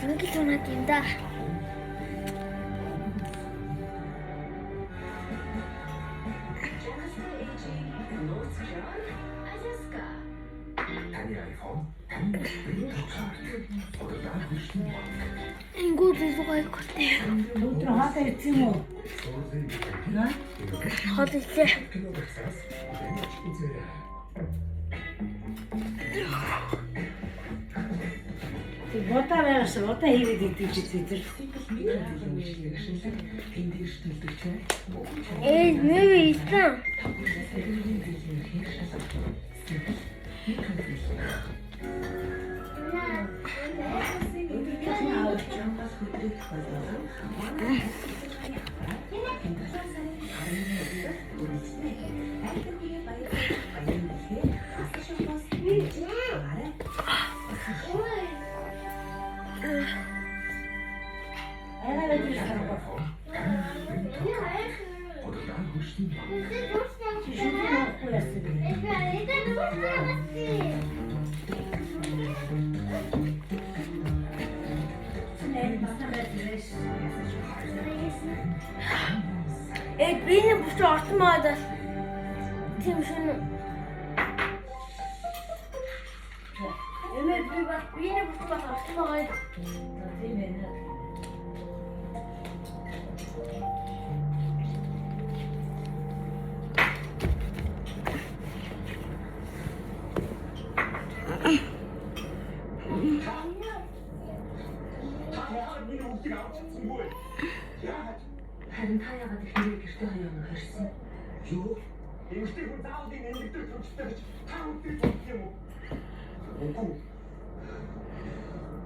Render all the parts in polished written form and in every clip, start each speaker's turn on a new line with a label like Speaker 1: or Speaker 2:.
Speaker 1: Ингэж унаад юм да. Ингүү зүгай котэ.
Speaker 2: Өдөр хоолоо идсэн юм уу? Наа?
Speaker 1: Хоол идлээ.
Speaker 2: Тэг будаа байгаас будаа хийгээд идэх гэж бид нар.
Speaker 1: Ээ, нэр илсэн.
Speaker 2: Арай байж харахгүй. Чи шүдэн явахгүй яасан бэ? Нэр басан байж байсан.
Speaker 1: Ээ, би нэг бүч орсон байгаа даа. Тийм шүн. Эмээ би бас би нэг бүч бас орсон байгаа.
Speaker 2: Тийм ээ.
Speaker 3: Харин та яагаад ихнэрээ гэртээ хаяа өнөх хэрсэн?
Speaker 4: Юу? Эмэгтэй хүн заавал энэ эмэгтэй төвчтэй гэж та бүгдийг бодох юм уу? Үгүй.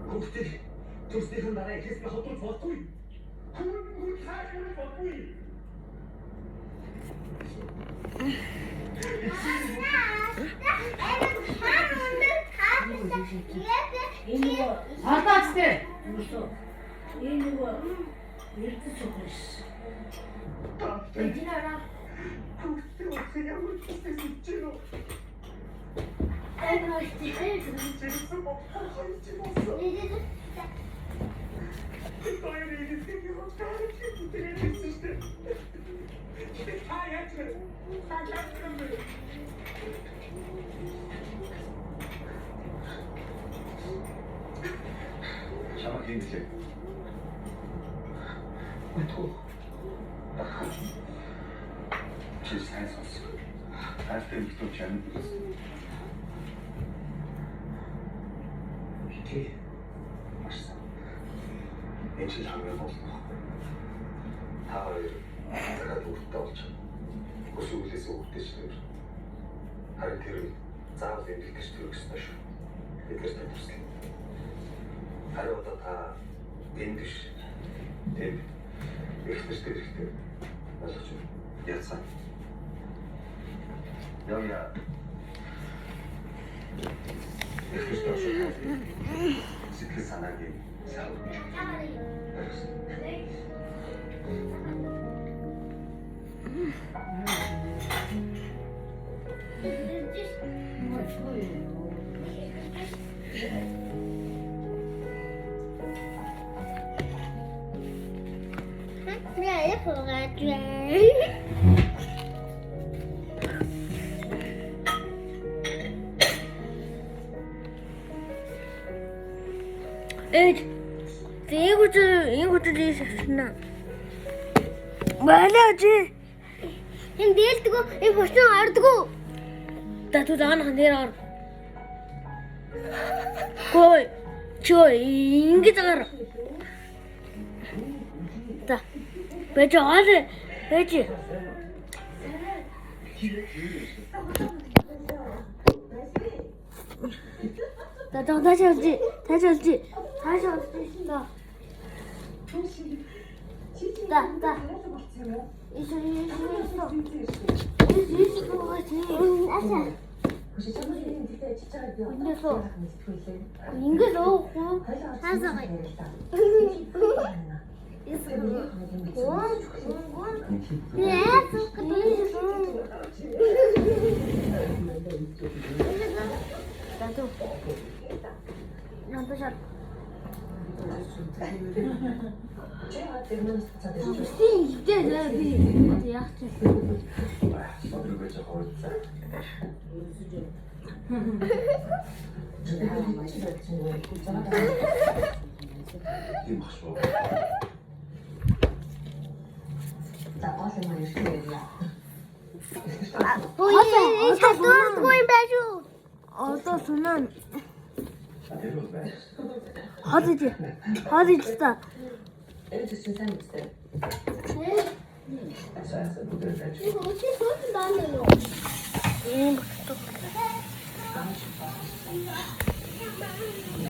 Speaker 4: Хүүхдийг төрснийхэн дараа эхээс нь хотуулж болохгүй. Хүн хүн цааш хүрч болохгүй.
Speaker 2: Энэ нөгөө
Speaker 3: Хоолоо идсэн.
Speaker 2: юусоо энэ нөгөө эрдэнэ цугс.
Speaker 1: Эднараа
Speaker 4: Хүүхдтэй болсон ямар ч зүйл хийж гэнэ үү?
Speaker 1: амар ихтэй.
Speaker 4: Жирсэн бохгүй хийж болсон. Тэр ирсэн юм уу? Тэр ирсэн шүү дээ. Та яаж вэ? Та яаж вэ?
Speaker 5: Чамайг хэн гэлээ?
Speaker 4: Мэдгүй.
Speaker 5: Чи сайн сонс. Хайртай эмэгтэй чамд билээс.
Speaker 4: Тий.
Speaker 5: Маш сайн. Энэ жил хамгийн гол нь баггүй. Та хоёр дахиад хүүхэдтэй болж ус өвлөөс хүүхэдтэй ч нэр. Харин тэр үед заавал эмнэлэг гэж төрөх ёстой шүү. Бид нар танд туслана. Харин одоо та энд биш. Тэнд их нэртэй хэрэгтэй. Ойлгож байна. Яцаа. Яа. Их нэртэй орших. Сэтгэл санааг нь сайн өгч. Ойлгосон.
Speaker 1: Ээж зээгүүч ингэвч ийш авчна. Балаа чи.
Speaker 6: Энэ дээлдэггүй, энэ бочлон ордгоо.
Speaker 1: За түл аганых нэр ор. Гой. Чөө ингэж гар. За. Бэж оол бэж. За за 다시 올지. 다시 올지. 다시 올지. 자. 자, 자. 이소 이소 이소. 이소 이소
Speaker 6: Аса.
Speaker 1: Эндээс ингэж уухгүй.
Speaker 6: Хасаа.
Speaker 1: За зү. Надад шар. Бүсийн хідээ заа би. Одоо яах вэ?
Speaker 5: Өдрөгөө жоо хурцсан. Тийм баг шүү.
Speaker 6: Ой, чадваргүй юм байж юу?
Speaker 1: Одоо сунаа
Speaker 5: Тэр бол байна.
Speaker 1: хоол ид. Хоол ид та.
Speaker 5: Сайн сайн бүгд байж.
Speaker 6: Үгүй суусан байна уу?
Speaker 1: Ийм багтдаг.